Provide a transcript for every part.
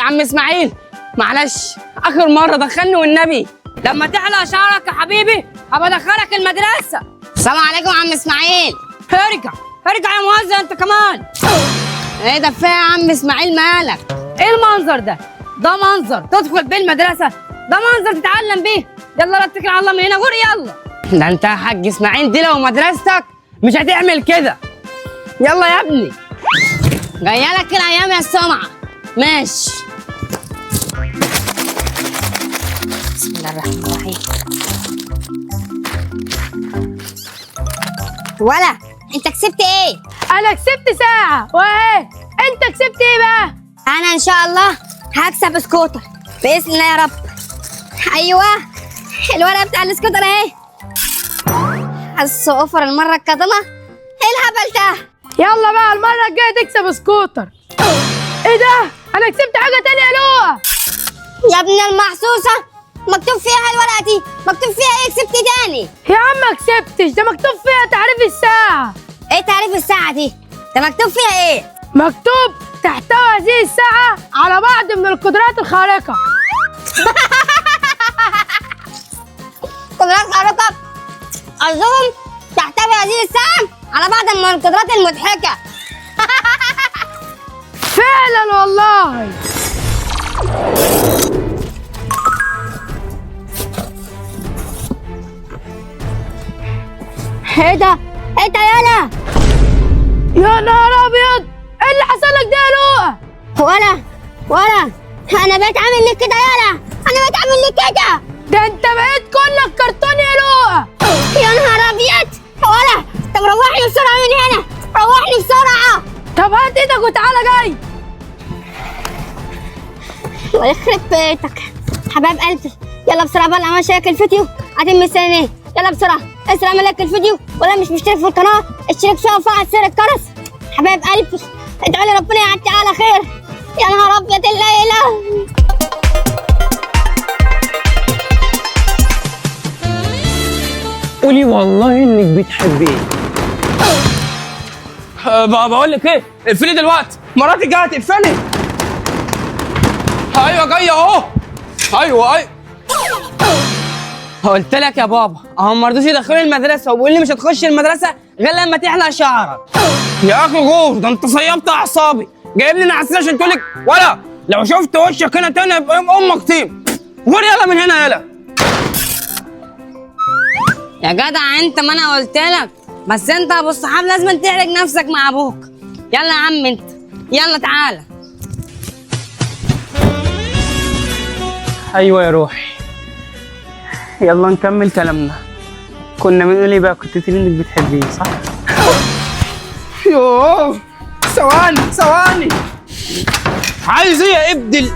عم اسماعيل، معلش اخر مرة دخلني والنبي. لما تحلق شعرك يا حبيبي هبقى ادخلك المدرسة. السلام عليكم يا عم اسماعيل. ارجع ارجع يا مهزأ انت كمان. ايه ده فيها يا عم اسماعيل مالك؟ ايه المنظر ده؟ ده منظر تدخل بيه المدرسة؟ ده منظر تتعلم بيه؟ يلا لا اتكل على الله من هنا، غور يلا. ده انت يا حاج اسماعيل دي لو مدرستك مش هتعمل كده. يلا يا ابني، جاية لك الايام يا السمعة. ماشي. بسم الله الرحمن الرحيم. ولا انت كسبت ايه؟ انا كسبت ساعة. وايه انت كسبت ايه بقى؟ انا ان شاء الله هكسب سكوتر باذن الله يا رب. ايوه الورقة بتاع السكوتر اهي. بس offer المرة القادمة. ايه الهبل ده؟ يلا بقى المرة الجاية تكسب سكوتر. ايه ده؟ انا كسبت حاجة تانية يا لؤى. يا ابن المحسوسة، مكتوب فيها الورقة دي، مكتوب فيها ايه؟ كسبت تاني يا عم ما كسبتش، ده مكتوب فيها تعريف الساعة. ايه تعريف الساعة دي؟ ده مكتوب فيها ايه؟ مكتوب تحتوي هذه الساعة على بعض من القدرات الخارقة. قدرات خارقة؟ قصدهم تحتوي هذه الساعة على بعض من القدرات المضحكة. فعلا والله. ايه ده؟ ايه ده يالا؟ يا نهار ابيض، ايه اللي حصل لك ده يا لؤى؟ ولا انا بقيت عامل لك كده يالا، انا بقيت عامل لك كده. ده انت بقيت كلك كرتون يا لؤى. يا نهار ابيض. ولا طب روحني بسرعة من هنا، روحني بسرعة. طب هات ايدك وتعالى جاي. الله يخرب بيتك حبايب قلبي. يلا بسرعة بقى اعمل share الفيديو، قاعدين مستنيين. يلا بسرعة اسرع اعمل like الفيديو، ولا مش مشترك في القناة اشترك فيها وفعل زر الجرس. حبايب قلبي ادعوا لي ربنا يعدي على خير. يا نهار ابيض الليلة. قولي والله انك بتحبيه. بقول لك ايه، اقفلي دلوقتي، مراتي جاية تقفلي. ايوه جاية اهو. ايوه ايوه. قلت لك يا بابا اهم ما رضوش يدخلوني المدرسة، وبيقول لي مش هتخش المدرسة غير لما تحلق شعرك. يا اخي غور، ده انت صيبت اعصابي، جايب لي نعسين عشان تقول لك ولا لو شفت وشك هنا تاني يبقى يوم امك طيب. غور يلا من هنا يلا. يا جدع انت، ما انا قلت لك، بس انت يا ابو الصحاب لازم تحرج نفسك مع ابوك. يلا يا عم انت، يلا تعالى. ايوه يا روحي، يلا نكمل كلامنا. كنا بنقول ايه بقى؟ كنت تقولي انك بتحبيه صح؟ يوه ثواني ثواني، عايز ايه يا ابن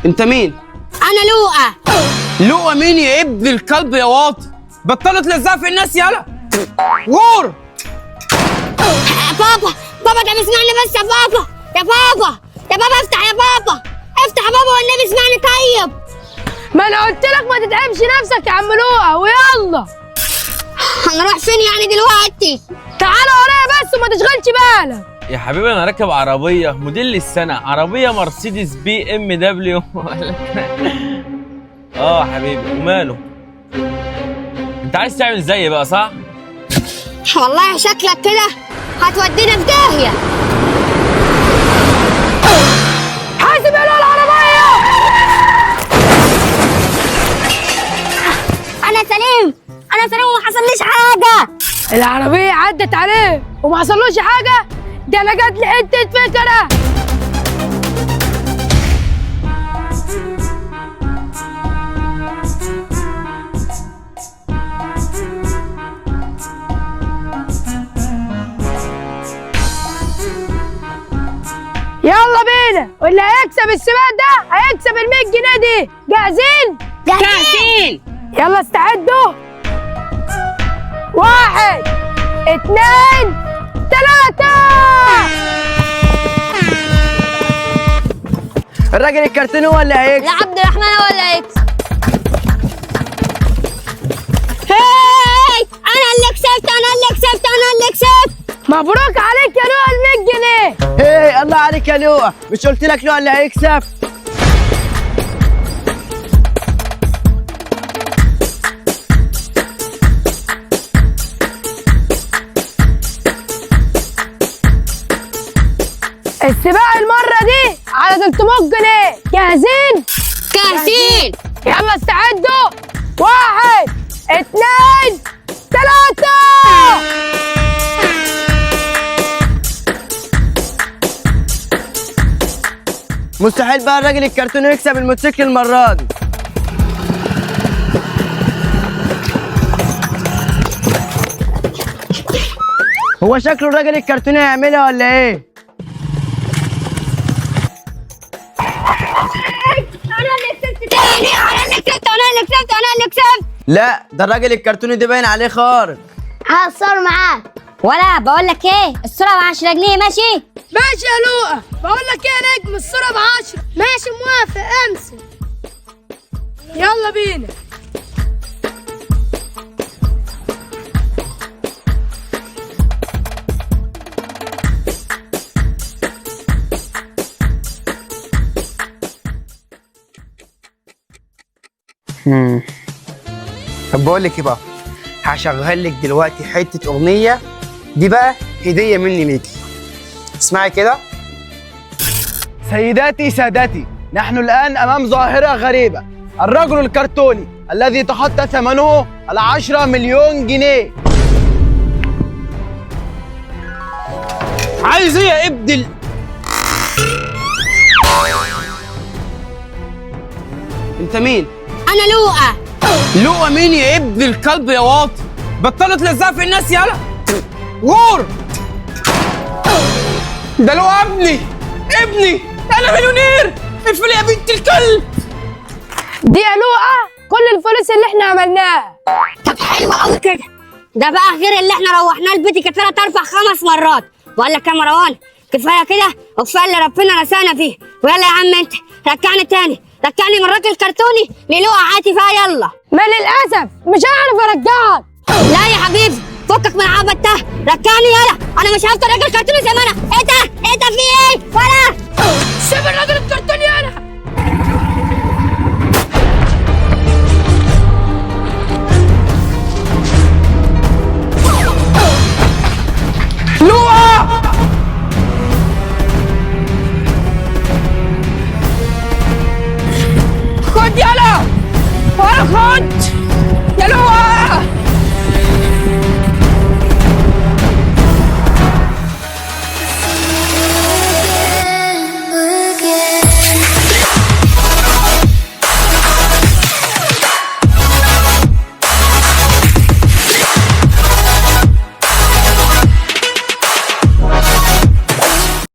انت مين؟ انا لؤى. لؤى مين يا ابن الكلب يا واطي؟ بطلت لزقه في الناس يلا غور. بابا بابا ده بيسمعني بس يا بابا، يا بابا يا بابا افتح يا بابا، افتح يا بابا والنبي اسمعني. طيب ما انا قلت لك ما تتعبش نفسك يا عم لؤى، ويلا. هنروح فين يعني دلوقتي؟ تعالى ورايا بس وما تشغلش بالك. يا حبيبي انا راكب عربية موديل السنة، عربية مرسيدس BMW. اه حبيبي وماله؟ انت عايز تعمل زيي بقى صح؟ والله شكلك كده هتودينا في داهية. حاسب يا لؤى العربية. انا سليم، انا سليم وما حصليش حاجة. العربية عدت عليه وما حصلوش حاجة؟ ده انا جات لي حتة فكرة. يلا بينا، واللي هيكسب السباق ده هيكسب ال 100 جنيه دي. جاهزين؟ جاهزين. يلا استعدوا. 1 2 3. الراجل الكرتون هو اللي هيكسب. لا عبد الرحمن هو اللي هيكسب. هاي انا اللي كسبت، انا اللي كسبت، انا اللي كسبت. مبروك عليك يا لؤى ال 100 جنيه. ايه الله عليك يا لؤى، مش قلت لك لؤى اللي هيكسب؟ السباق المرة دي على 300 جنيه. جاهزين؟ جاهزين. يلا استعدوا، 1 2 3. مستحيل بقى الراجل الكرتوني يكسب الموتوسيكل المرة دي. هو شكله الراجل الكرتوني هيعملها ولا ايه؟ انا اللي كسبت تاني، انا اللي كسبت، انا اللي كسبت، انا اللي كسبت. لا ده الراجل الكرتوني ده باين عليه خارق. هتصور معاك ولا بقول لك ايه؟ الصورة ب 10 جنيه. ماشي ماشي يا لؤى. بقول لك ايه يا نجم، الصورة ب 10. ماشي موافق، امسك. يلا بينا. طب بقول لك ايه بقى، هشغل لك دلوقتي حتة اغنية دي بقى هديه مني ليكي، اسمعي كده. سيداتي سادتي، نحن الآن أمام ظاهرة غريبة، الرجل الكرتوني الذي تخطى ثمنه 10 مليون جنيه. عايز ايه يا ابن انت مين؟ انا لؤى. لؤى مين يا ابن الكلب يا واطي؟ بطلوا تلزقوا في الناس، يالا غور. ده لؤى ابني، ابني، انا مليونير. اقفلي يا بنت الكلب. دي يا لؤى كل الفلوس اللي احنا عملناها. طب حلو قوي كده، ده بقى غير اللي احنا روحناه البيت كانت 3 4 5 مرات. بقول لك يا مروان كفاية كده وكفاية اللي ربنا رزقنا فيه. ويلا يا عم انت رجعني تاني، رجعني من الراجل الكرتوني للؤى عاتي بقى. يلا. ما للاسف مش هعرف ارجعك. لا يا حبيبي فكك من العبط ده، رجعني يلا، انا مش هفضل راجل كرتوني زي ما انا. ايه ده؟ ايه ده؟ في ايه؟ ولا سيب الراجل الكرتوني يلا.